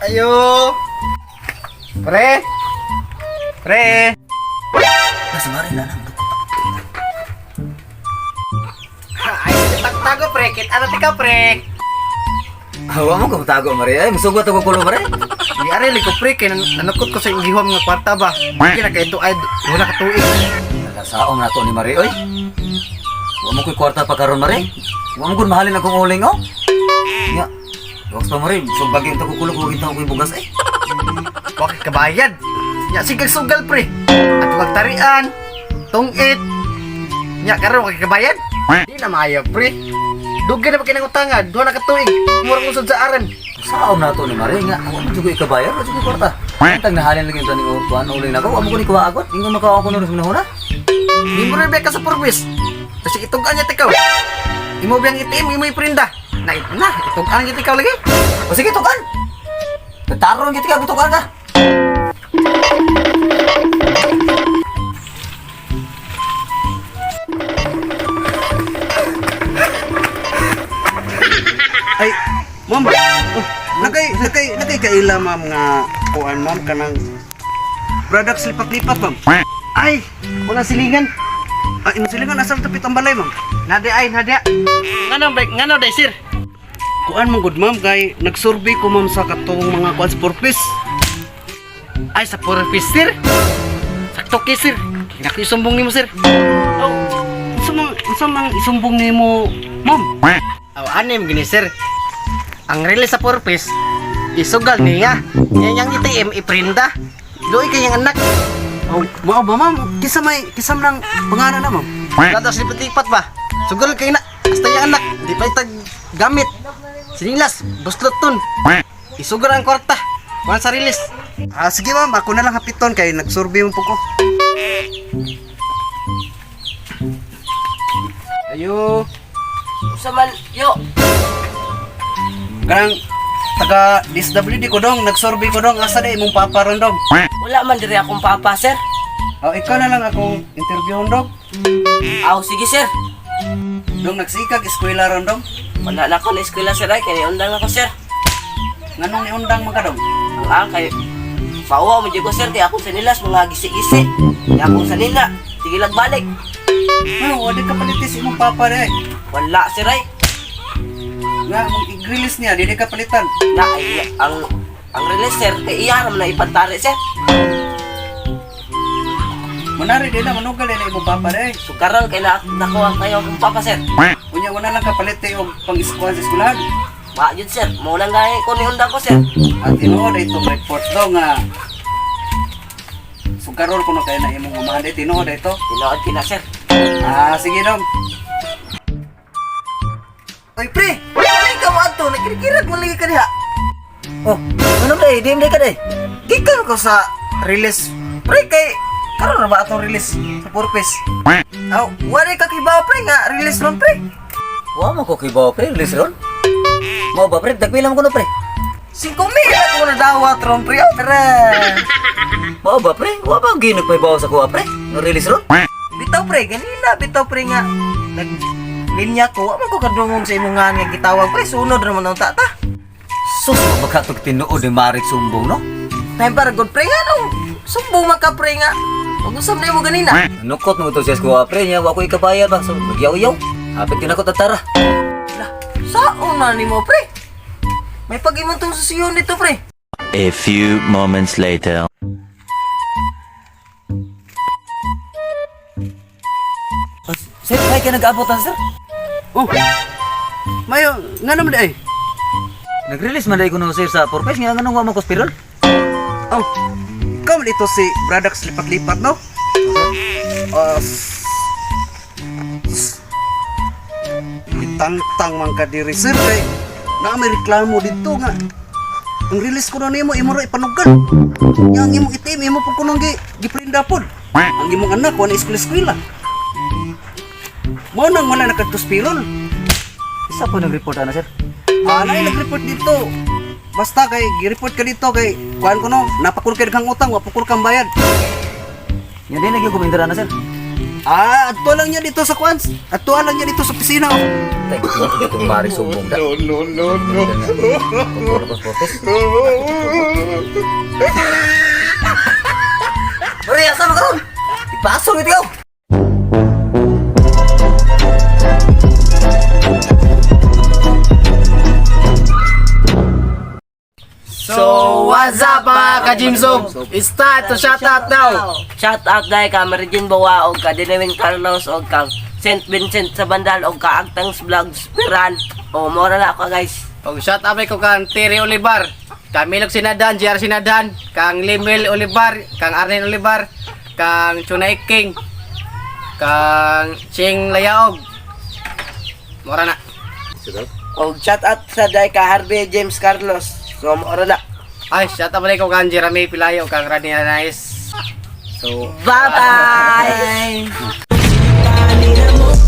Ayo. Pre. Pre. Nasa mare na nang. Ay, tagtago pre. Kit ano tika pre? Hawa mo kung tago mare. Ay, musugot ako kulo mare. Di are ko pre kay nanukot ko sa imong gihuam nga kwarta ba. Hindi na kay ito ay wala ka tuig. Nalasaong na to ni mare oy. Wa mo ko'y kwarta pa karon mare. Wa mo kun mahalin akong uling oh. Nya. Wax pa mare, so bagay ang tago kulo kung gintaw ko'y bugas eh. Bakit kabayad? Nya sige sugal pre. At wag tarian. Tungit. Nya karon wa kay kabayad? Di na maayo pre. Dugay na ba kinang utangan? Duha na ka tuig. Murag usod sa aran. Saom na to ni mare nga wa mo jud ko'y kabayad, wa jud ko'y kwarta. Tag nahalin lagi ito ni kuan uling nako, wa mo ko ni kuha agot. Ingon makawa ko nuros manahuna. Di mo rin ka sa purpose. Kasi itugan niya tikaw. Imo biyang itim, imo iprinda. Na, na, itugan niya tikaw lagi. O sige tukan. Tataron gid ka tukan ka. Ay, ma'am. Oh, nakay kaila ma'am nga kuan ma'am kanang products lipat-lipat ma'am. Ay, wala silingan. Ay, imong silingan asa tapit ang balay ma'am. Nade ay, nade. Ngano ba, ngano day sir? Kuan man gud ma'am kay nagsurvey ko ma'am sa katong mga kuan sa purpose. Ay, sa purpose sir. Sakto kay sir. Kinakisumbong nimo sir. Oh, unsa man isumbong nimo ma'am? Aw, anim gini sir. Ang release sa purpose, isugal niya. Niya yang ATM iprinda. Luoy kayang anak. Oh, mao ba ma'am? Kisa man ang pangalan na ma'am. Dados lipat-lipat ba? Sugal kay na. Hasta yung anak, di pa itag gamit. Sinilas, buslot ton. Isugal ang kwarta. Kuhan sa release. Ah, sige ma'am, ako na lang hapiton kay nagsurvey man po ko. Ayo, Usa man, yo. kanang taga DSWD ko dong, nagsurvey ko dong, asa na imong papa ron dong? Wala man diri akong papa, sir. Oh, ikaw na lang akong interviewon dong. Aw, sige, sir. Dong nagsikag eskwela ron dong. Wala na ako na eskwela, sir. Ay, kaya undang ako, sir. Nganong niundang man ka dong? Ang ang kay Pauwa mo ko, sir. Kaya akong sanilas, mga gisi-gisi. Kaya akong sanila. Sige lang balik. Ano, wala ka palitis imong papa dai. Wala, sir, ay. Nga mong i-release niya, dili ka palitan. Na, ay, ang release, sir. Kay iya naman na ipantari, sir. Manari di na manugal na imong papa dai. So, karon kay na nakuha kayo akong papa, sir. Unya wala lang ka palit og pang-eskwela sa eskwelahan. Wa yun, sir. Mao lang gani ko ni undang ko, sir. At tinuod ay itong report daw nga sugarol kuno kay na imong amahan ay tinuod ay ito. Tinuod kina, sir. Ah, sige dong. Oy pre, wala ka mo adto, nagkirikirag mo lagi ka diha. Oh, ano day? Di ka day. Gikan ko sa release. Pre kay karon na ba atong release sa purpose? Aw, wala ka kibaw pre nga release ron pre. Wa mo ko kibaw pre, release ron. Mao ba pre, tagpila mo kuno pre. 5,000 ako na dawat ron pre. Aw, tara. Mao ba pre? Wa ba ang ginagpaybaw sa kuha pre? No release ron? Bitaw pre, ganina bitaw pre nga nag linya ko, wa man ko kadungog sa imong nga nga gitawag pre, sunod ra man ang tata. Sus, magkatog tinuod ni Marik Sumbong no? Time para good pre nga nung sumbong man ka pre nga. Pag-usap na mo ganina. Nukot mo to siya sa kuha pre niya, wa ko ikabaya ba so magyaw-yaw. Hapit din ako tatara. Lah, saon na nimo pre? May pag-imong tong susiyon dito pre. A few moments later. Sir, kay ka nag-abot na sir? Oh. Mayo, nga naman di ay. Nag-release man dai kuno sir sa purpose nga nganong wa mo ko spirol. Oh. Ikaw man ito si Bradax lipat-lipat no? Ah, Itangtang man ka diri sir kay naa may reklamo dito nga. Ang release ko na nimo imo ra ipanugan. Nya ang imong itim imo pud kunong gi giprinda pod. Ang imong anak wa na eskwela-eskwela. Mao nang wala nakatuspirol. Isa po nag-report ana sir. Ah, naay nag-report dito. Basta kay gi-report ka dito kay kuan ko no, napakul kay daghang utang, wa pukul kang bayad. Nya di nagyo kumindra na sir. Ah, adto lang niya dito sa kuan. Adto lang niya dito sa opisina. Oh. Tay, ito itong Mari sumbong da. No, no, no, no. Mari, asa man karon? Ipasok ito. So, what's up, mga ka-Jimsog? It's time to shout out now. Shout out dahil ka Marijin Bawa og ka Dinawin Carlos og kang St. Vincent sa Bandal og ka Agtangs Vlogs Piran. O mora na ako, guys. Og shout out ko kang Terry Olivar, Camilo Sinadan, JR Sinadan, kang Limuel Olivar, kang Arnen Olivar, kang Chunay King, kang Ching Layaog. Mora na. Og shout out sa dahil ka Harvey James Carlos. So mora na. Ay, shout out ko kang Jeremy Pilayo, kang Rani Anais. So, Bye-bye. Bye.